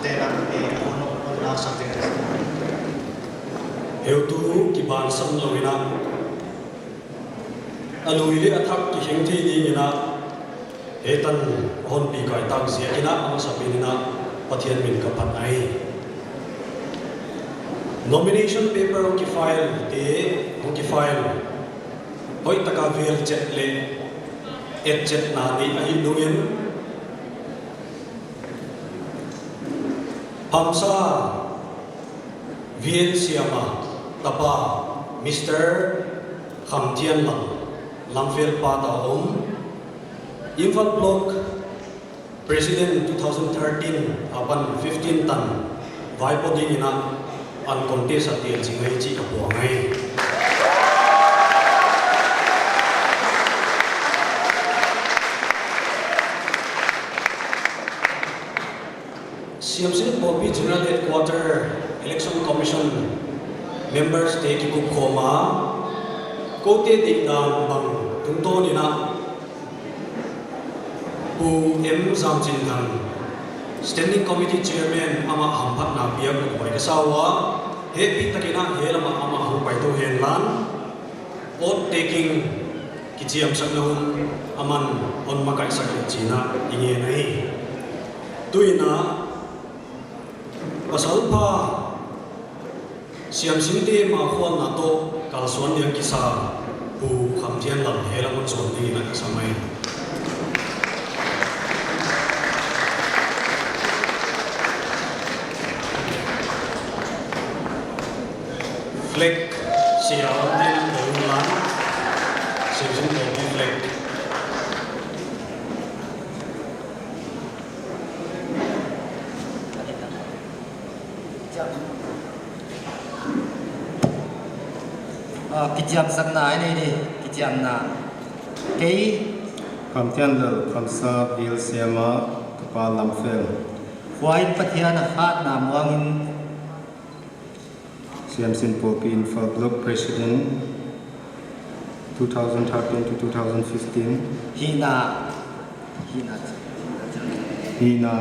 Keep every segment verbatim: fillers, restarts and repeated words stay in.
Tena, eh, hon, hon na sa te. Heutu kibansan lou in a, a lui leh a thak kikheng thei ding in a, hiai tan hon pi kai tak ziak in a, a masapen in a Pathian min ka phat ahi. Nomination paper hong kifile te, hong kifile hoihtaka vel chet leh et chetna nei ahih nung in, Phamsa V N Siama tapa Mister Khamthianlal Lamfel pa ta om. Imphal Block President two thousand thirteen apan fifteen tan vaipo ding in a uncontest a tel zing ahi chih ka puang ahi. Siamsinpawlpi General Headquarter Election Commission members te kikup khawm a, kote deihdan bang tungtawn in a, Pu M Zamchinthang, Standing Committee Chairman, amah hamphatna piak uh huai ka sa ua, hehpihtak in a hiai lam ah amah hong paitou henla, oath taking kichiamsakna hun aman hon makaihsak chi'n a i ngen ahi. Tuin a, pasalpha Siamsinte makhualna toh kalsuan ding a kisa Pu Khamthianlal hiai lam ah zuan ding in a ka sa mai. Flag, Siamte na ko lan, Siamsinpawlpi flag. Ah, kichiamsakna i nei di, kichiamna. Kei. Khamthianlal Phamsa V L Siama tapa Lamfel. Huai Pathian a hatna muang in. Siamsinpawlpi Imphal Block President, two thousand thirteen to two thousand fifteen. Hihna. Hihna. Hihna.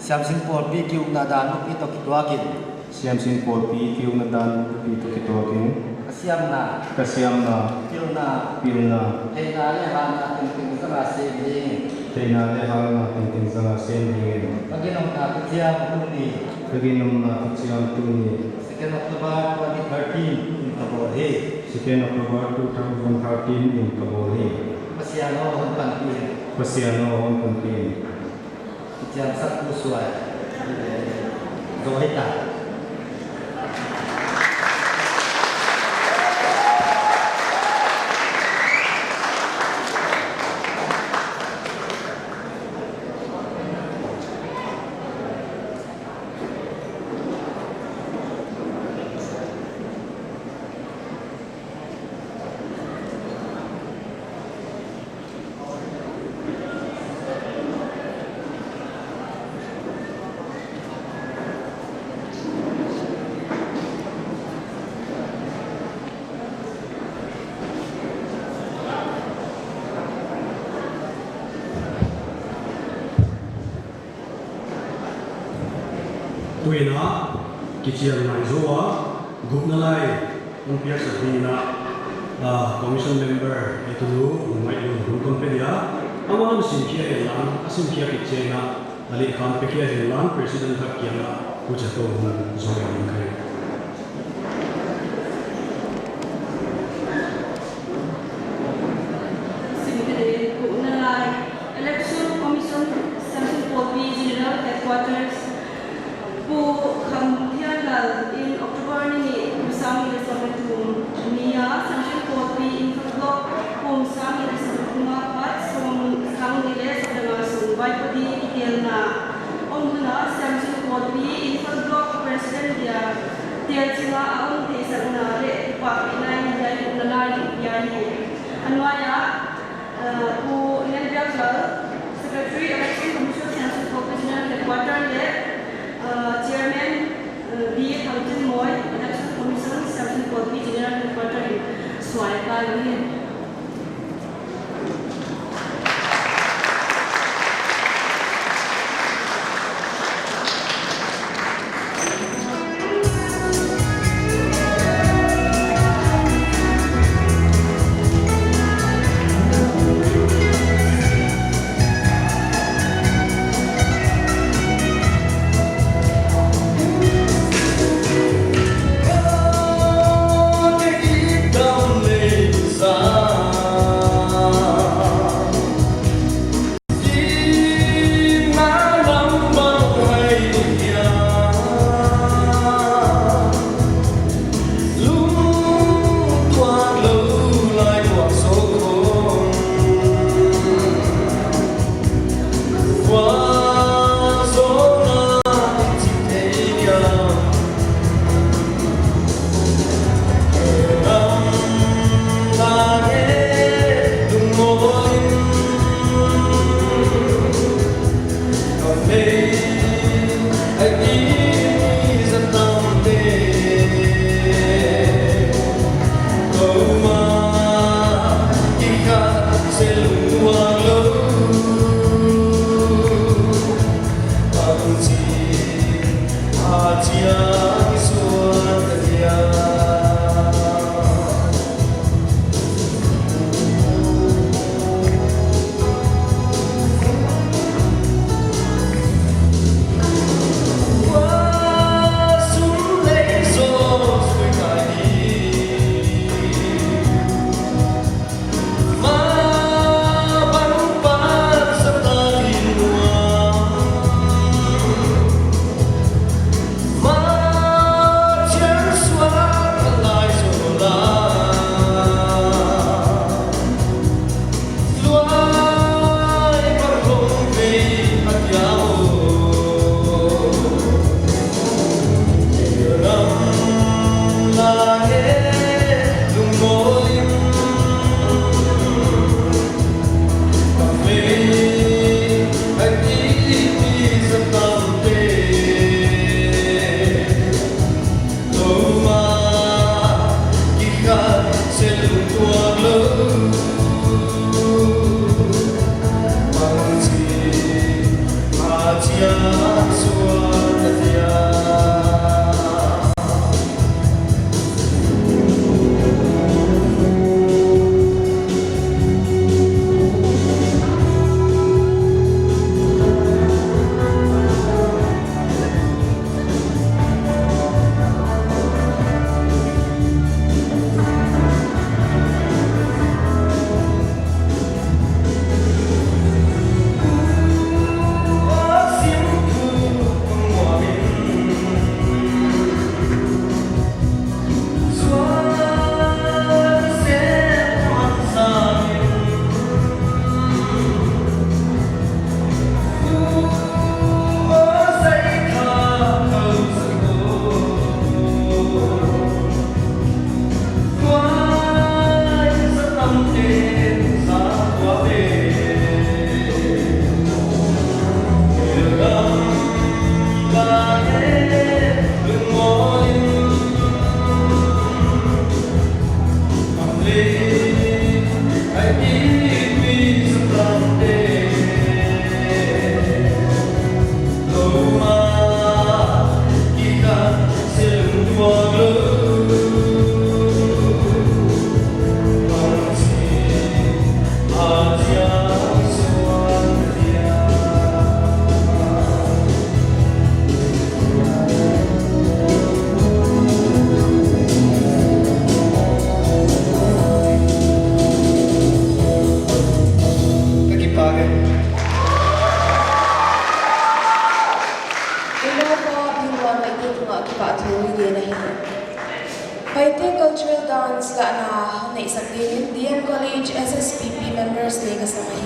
Siamsinpawlpi kiukna dan nupi toh kituak in. Siamsinpawlpi kiukna dan nupi toh kituak in. Ka siamna. Ka siamna. Pilna. Pilna. Theihna leh hatna tengteng zang a sem ding. Theihna leh hatna tengteng zang a sem ding. Ka ginomna ka chiam tuni. Ka ginomna ka chiam tuni. Second October twenty thirteen in ka bawl hi. Second October two thousand thirteen in ka bawl hi. Pasian aw hon panpih in. Pasian aw hon panpih in. Kichiamsak uh suai. Zoi ta. Tuin a, kichiam nai zou a, gupna lai hon piaksak ding in a, ah, commission member, eh, tunu, Ngaihlu, hon kon pe dia. Amah hon simkhia henla, a simkhia khit chiang in a, a lehkha hon pekhia henla, president khat kiang ah, huchi a toh hon zou ding ka hi. Simkhia ding, gupna lai. Election Commission, Siamsinpawlpi General Headquarters, Pu Khamthianlal in October ni nih, kum sang nih leh sawm leh thum ni a, Siamsinpawlpi Imphal Block, kum sang nih leh sawm leh thum apat sawm, sang nih leh sawm leh nga sung vaipo ding kitelna om hun ah, Siamsinpawlpi Imphal Block President dia tel ching a a om theihsakna leh kipahpihna in hiai gupna lai in pia hi. A nuai ah, Uh, Pu Nenbiaklal, Secretary, Election Commission, Siamsinpawlpi General Headquarter leh, uh, Chairman, uh, B Thangchinmoi, Election Commission, Siamsinpawlpi General Headquarter in suai ka hi. Tun Paite tungah kipahthu i gen ahi. Paite cultural dance lahna hon neihsak dingin D M College S S P P members te ka sam ahi.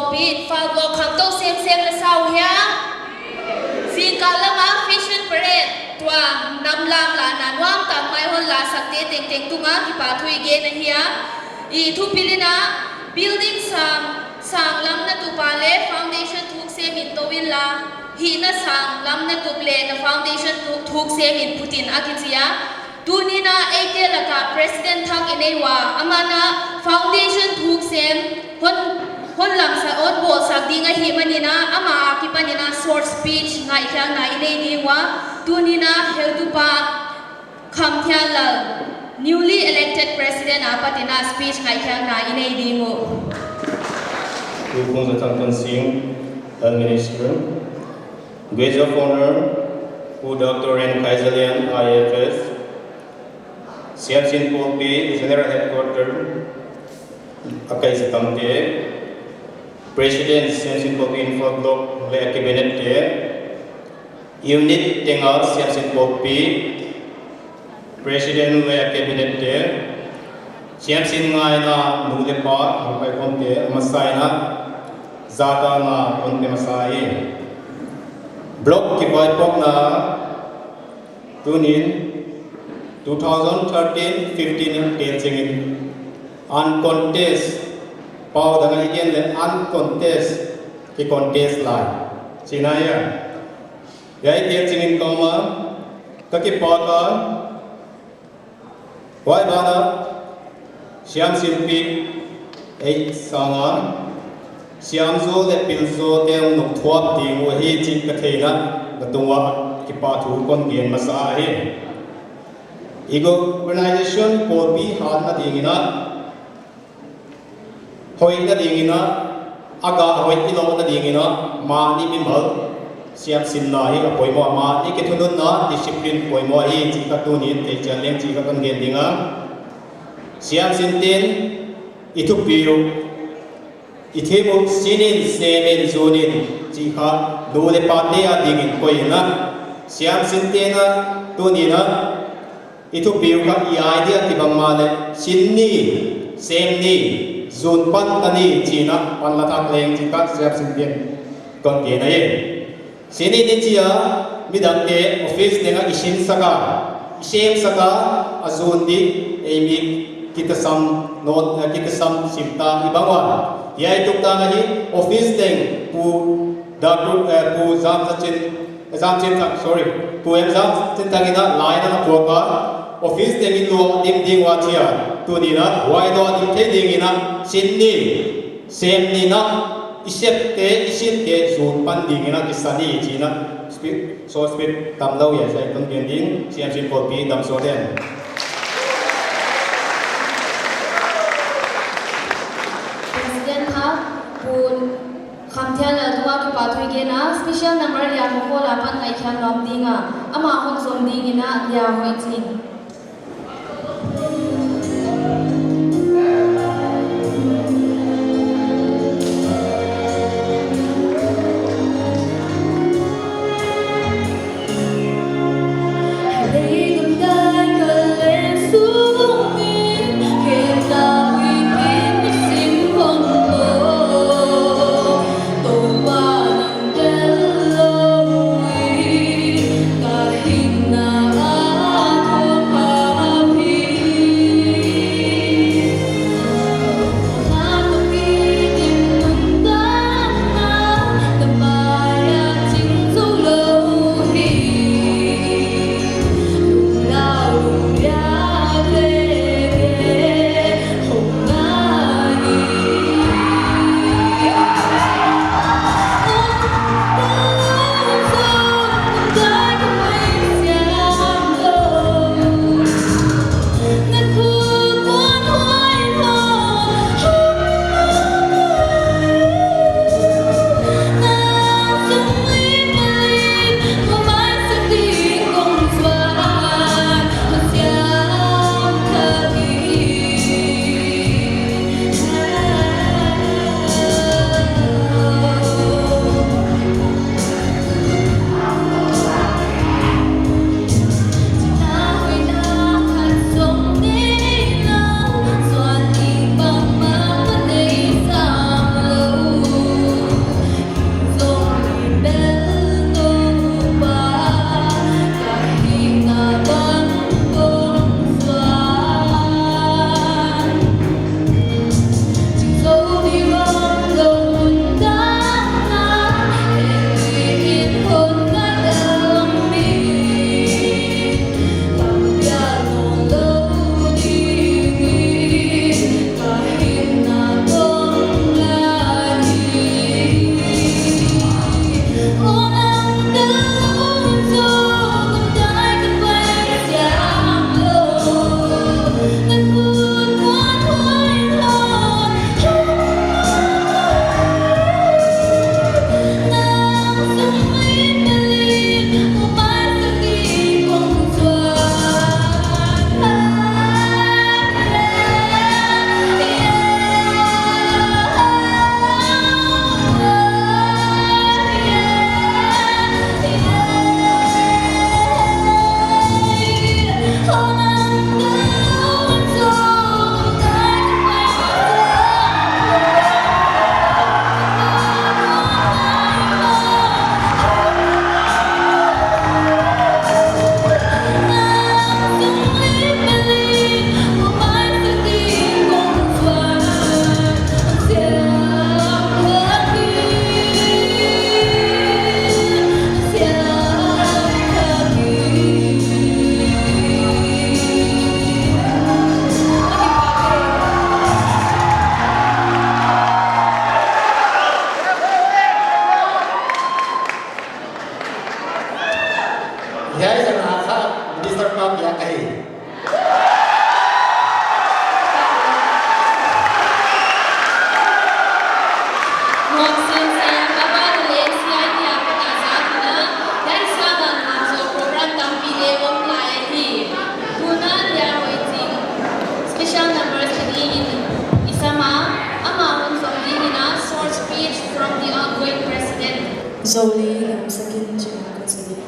Pi, Imphal Block khamtou semsem na sa uh hia? Zingkal lama Fashion Parade tua nam lamlahna nuam tak mai hon lahsakte tengteng tungah kipahthu i gen ahi a. I thupilna, building sang, sang lamna tup leh foundation thuk sem in tou inla, hihna sang lamna tup leh na foundation thuk, thuk sem in phut in, a kichi a. Tuni'n eite laka president thak i nei ua, ama'n foundation thuk sem hon, hon lamsak, hon bawlsak ding ahihmanin, amah akipanin short speech ngaihkhiakna i nei ding ua. Tuni'n heutupa Khamthianlal, newly elected president apatin speech ngaihkhiakna i nei ding uh. Pu Phungzathang Tonsing, Health Minister. Guest of Honor, Pu Doctor N. Khaizalian, I F S. Siamsin Pawlpi General Headquarter a kaisatamte, President Siamsin Pawlpi Imphal Block leh a Cabinet te, unit tenga Siamsin Pawlpi, President leh a Cabinet te, Siamsin ngaina nu leh pa, hong pai khawmte, a masain a, zatanna kon pe masa hi. Block kipaipawkna, tuni'n two thousand thirteen fifteen in tel chingin uncontest, pau dang a i gen leh uncontest, kicontest lai. Chihna hia. Hiai tel chingin ka om a, ka kipak a, huai banah, Siamsin Pi, ei sanga, siamzaw leh pilzaw te hong nungthuap ding uh ahi chih ka theihna, na tungah kipahthu kon gen masa hi. I organization pawlpi hatna dingin, hoihna dingin, a gah hoih i lohna dingin, mahni mimal siamsinna hi a poimoh, mahni kithununna discipline poimoh hi chih kha tuni'n theichian leng chih kha kon gen ding a. Siamsinte'n i thupi uh, i thim uh sin in, sem in, zun in chih kha nu leh pate adingin koih in. Siamsinte'n tuni'n i thupi uh kha i idea kibang mahleh sin ni, sem ni, zun pan ta ni chih in pan la thak leng chih kha Siamsinte'n kon gen ahi. Sin ni i chih a, midangte office tengah i sinsak a, i semsak a, a zun di, ei mi kitasam, not, eh, kitasam sim ta i bang ua. Hiai tuktak ahi, office teng Pu Doctor, eh, Pu Zamchin, Zamchinthang, sorry, Pu M Zamchinthang in line a na puak a, office teng in lua dim ding ua chi a, tuni'n huai lua dim thei dingin sin ni, sem ni, i septe, i sinte zun pan dingin kisa ni chih in, speech, short speech tamlou hiai zah kon gen ding, Siamsin Pawlpi damsawt hen. President kha, Pu Khamthianlal tungah kipahthu i gen a, special number Liangmawkawl apan ngaihkhiak nuam ding a, amah hon zom dingin Lia Hoihching. Hiai zang a kha minister pa piak ahi. Nuam semsem, a ban ah leng C I D a pat a zak in a, hiai sang a ngakzou program tampi leng om lai ahi. Tuna Lianhoiching, special numbers a ding in i sam a, amah hon zong ding in a short speech from the outgoing president. Zoulei lamsakin chih ka chi.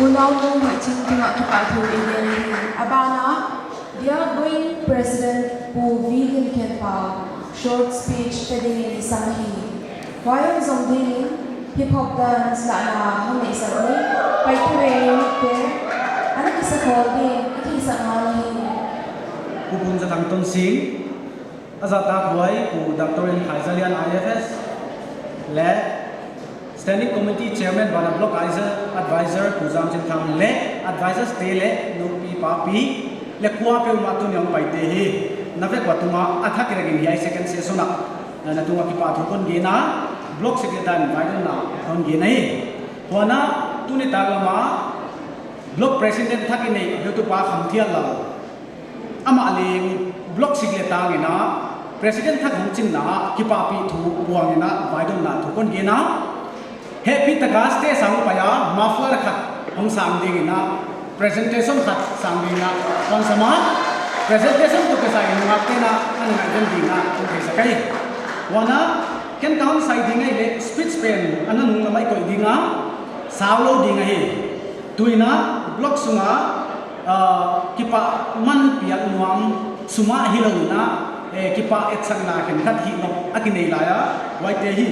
Unau nu mai ching tungah kipahthu i gen hi. A ban ah, Lianhoiching President Pu V. Limkhenpau short speech pe dingin i sam hi. Huai hon zong dingin hip hop dance lahna hon neihsak ni. Paite ve ni te, ana kisa khol ding, i kisa ngal hi. Pu Punzatang Tonsing, A zahtak huai Pu Doctor N Khaizalian I F S leh Standing Committee Chairman banah Block Advisor, Advisor Pu Zamchinthang leh Advisors te leh nupi papi leh kuapeuhmah tuni a hong paite hi. Na vek ua tungah a thak rengin hiai second session ah na tungah kipahthu kon gen a, Block Secretary invite na kon gen ahi. Huan a tuni tak lam a Block President thak i neih heutupa Khamthianlal, amah leng Block sik leh tang in a President thak hong chinna ah kipahthu puang in a vaidawnna thu kon gen a. Hehpihtak a stage a hong pai a, muffler khat hong sang ding in a, presentation khat sang ding in a, hon sam a, presentation toh kisai nungakte'n a na ngaihven ding a kon theisak ahi. Huan a ken ka hon sai ding ahihleh speech pen a nunung lam ah i koih ding a, saulou ding ahi. Tuin a Block sung a, ah, kipahman piak nuam sum ah hilou in a, eh, kipahthu etsakna khenkhat hih nop a kinei lai a, huaite hi,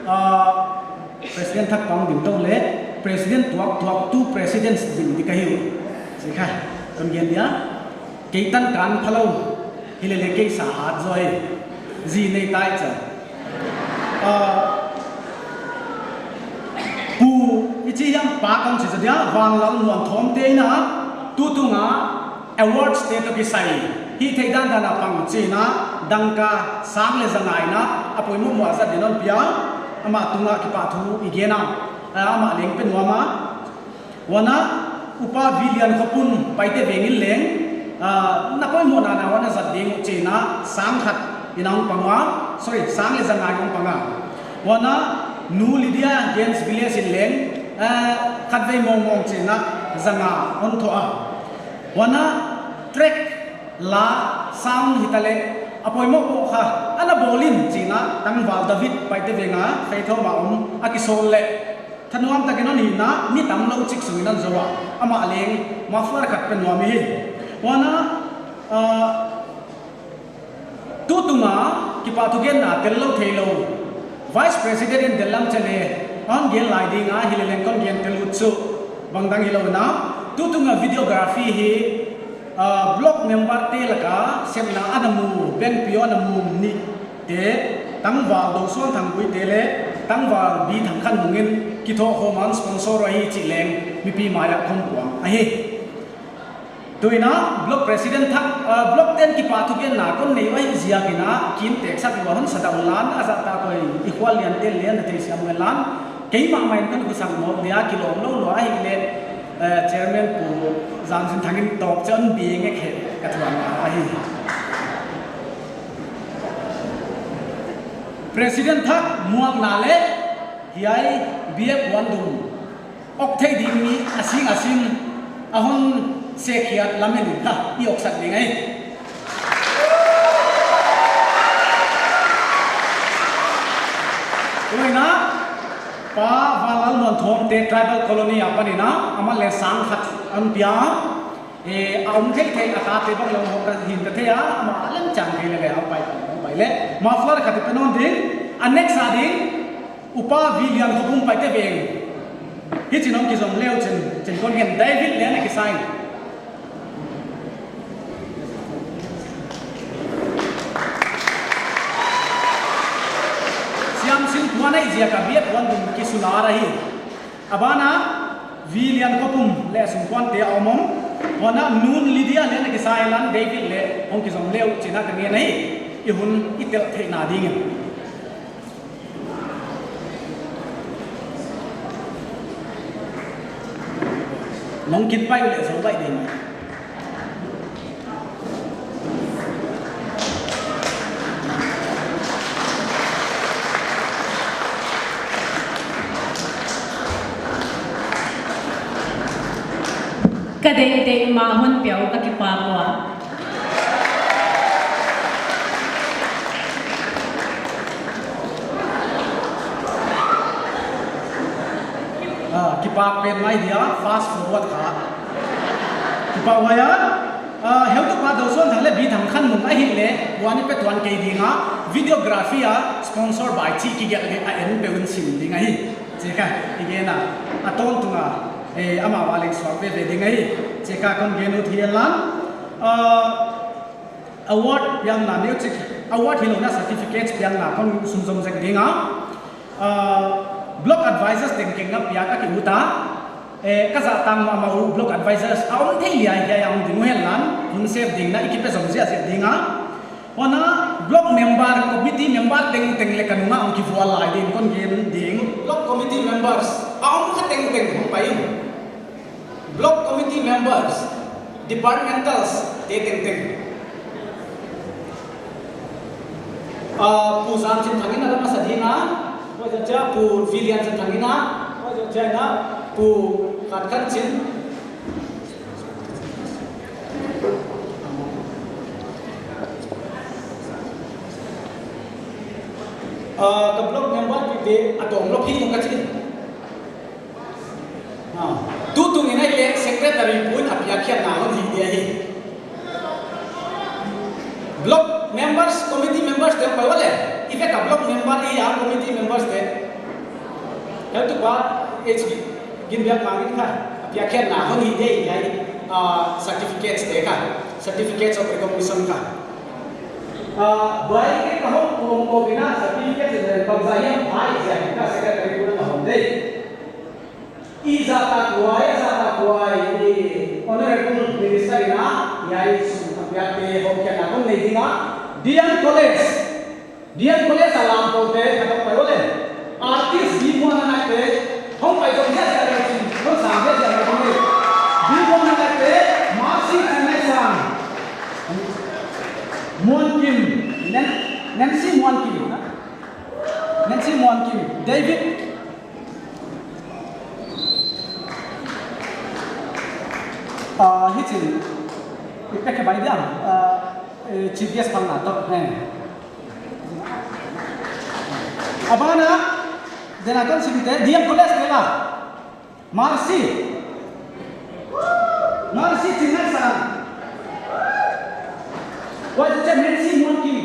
ah, President thak pa hong dim tou leh President tuaktuak tu President dim di ka hi uh. Chih kha kon gen dia. Kei tan kan phalou, hilele kei sa hat zaw hi. Zi nei tai cha. Ah, Pu i chi hiam, Pa kon chi zaw dia, Vanlalnuamthawmte in a, tutung a awards te toh kisai hihtheih dandan a pang chi'n a, dangka sang leh za nga in a, a poimoh muh a zat dingin hon pia, amah tungah kipahthu i gen a, ah, amah leng pe nuam a. Huan a Upa V Liankhopun Paite Veng in leng, ah, na poimohna na huan a zat ding uh chi'n a sang khat in a hong pang ua, sorry, sang leh za nga in a hong pang a. Huan a Nu Lydia Games Village in leng, ah, khatvei mawngmawng chi'n a za nga hon thoh a. Huan a track, la, sound hitaleh a poimoh poimoh kha ana bawl in chi'n a tangval David Paite Veng a, Feithawm a om, a kisawl leh thanuam takin hon hihna, mi tamlou chik sungin hon zou a, amah leng muffler khat pe nuam hi. Huan a, ah, tutung a kipahthu genna tellou theilou Vice President in dellam chele hon gen lai ding a, hileleng kon gen tel uh chu bangdang hilou in a, tutung a videography hi, ah, Block member te laka sepna ana mu, Bengpi aw ana mu ni te, tangval Dosuan Thanggui te leh tangval B Thangkhanmung in kithoh khawm a hon sponsor uh ahi chih leng mipi mai ah kon puang ahi. Tuin a Block President thak, ah, Block te'n kipahthu genna kon nei uh ahih ziakin a, kinteksak lua hon sa dang lan, a zahtak huai i khual lian te leng na theisiam ngen lan. Keimah mah in kon khusak mawk dia, kilawm lou lua ahihleh, eh, Chairman Pu Zamchinthang in tawk chiang bing e khe ka thuan ahi. President thak muakna leh hiai B F puandum awk thei ding mi a sing a sing a hon sekkhiat lamen in kha i awksak ding ahi. Tuin a Pa Vanlalnuamthawmte Tribal Colony apan in a, amah leng sang khat hon pia. Eh, a om theithei a khate bang leng hong ka hin ka thei a, amah a lemchang thei lele a pai, pai leh muffler khat i pe nawn ding, a next a ding, Upa V Liankhopun Paite Veng. Hichi'n hong kizom le uchin, chi'n kon gen David leng ana kisa in. Siamsin puan ahih ziak a B F puandum kisular ahi. A ban a V Liankhopun leh a sungkuante a om om. Huan a Nu Lydia leng ana kisa in, David leng hong kizom le uh chi'n a ka ngen ahi. I hun i tel theihna dingin. Nong kit pai uleh zou baih ding. Ka deihdeih mah hon pia uh ka kipak ua. Ah, kipak pen mai dia, fast forward kha. Kipak huai a, ah, heutupa Dosuan Thang leh B Thangkhanmung ahihleh, huan i pe tuan kei ding a, videography a sponsor by chih kigelh leh a en peuh in sim ding ahi. Chih kha, i gen a, a tawntung a, eh, amah ua leng suak veve ding ahi. Chih kha kon gen ut hial lan. Ah, Award piakna, music award hilou in certificates piakna kon sunzom zek ding a. Ah, block advisors tengteng na piak a ki ut a. Eh, ka zahtang mahmah uh block advisors a om thei liai hiai a om ding uh henla, hun sep ding na i kipe zom ziahziah ding a. Huan a block member, committee member tengteng leh ka nung a hong kivual lai ding kon gen ding. Block committee members a om kha tengteng hong pai in. Block committee members, departmentals te tengteng. Ah, Pu Zam Chin Thang in a lam a sa ding a, huai zoh chiang Pu Vilian Chin Thang in a, huai zoh chiang a Pu Khat Khan Chin. Ah, ka block member pi te a tawm lou hi ka chi. Ah, tutung in a leh secretary pu'n a piakkhiatna hon hi dia hi. Block members, committee members te pai ua leh, i vek a block member i a committee members te. Heutupa H Ginbiakmang in kha a piakkhiatna hon hi dia hi, ah, certificates te kha, certificates of recognition kha. Ah, buai ke ka hong kong ko bina certificates te bangzah hiam pai zia ka secretary pu'n a hon dei. I zahtak huai, zahtak huai, i Honorable Minister in a, hiai sum a piak te hong kiatna kon nei ding a. D M College, D M College a lam ko te ka tok pai ua leh. Artist di muan a nai te, hong pai zong ziahziah leh chin, hong sang ziahziah leh chin. Di muan a nai te, Mercy Chinnaisang. Muan Kim, Nan-, Nancy Muan Kim, ha? Nancy Muan Kim, David. Ah, hichi'n, i pek khe bai diam, ah, eh, Chief Guest pang na toh, eh. A ban ah, den a kon sim te, D M College te la. Mercy. Mercy Chinnaisang. Huai zoh chiang Nancy Muan Kim.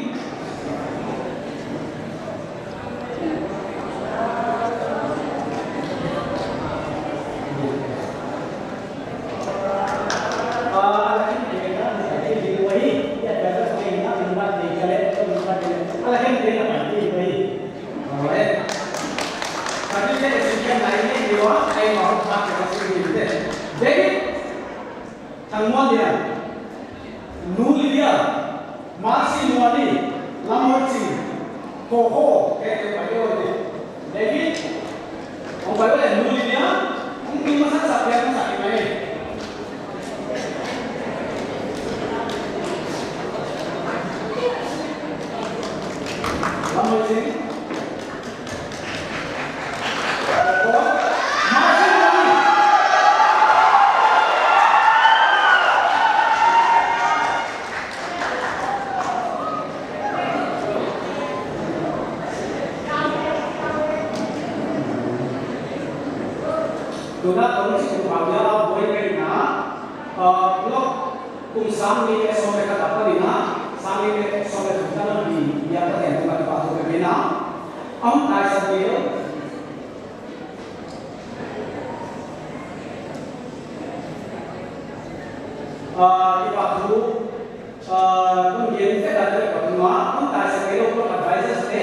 David Thangmuanlian, Nu Lilia, Mercy Muani, Lamhoiching, Koko, eh, eh, pai ua leh. David, hong pai ua leh Nu Lilia, hong pi masa sa pia masa ki mai. Lamhoiching. Tuna kong si kong pau ya la buai ka ina, ah, block kum sang ni e sawm leh khat apan ina, sang ni e sawm leh thum tan a bi ya ka ten tu ka pa tu ka ina. Am tai sa ni. Ah, kipahthu, ah, kum gen te ka te pathum a, kum tai sa kei lou, kum advisors te,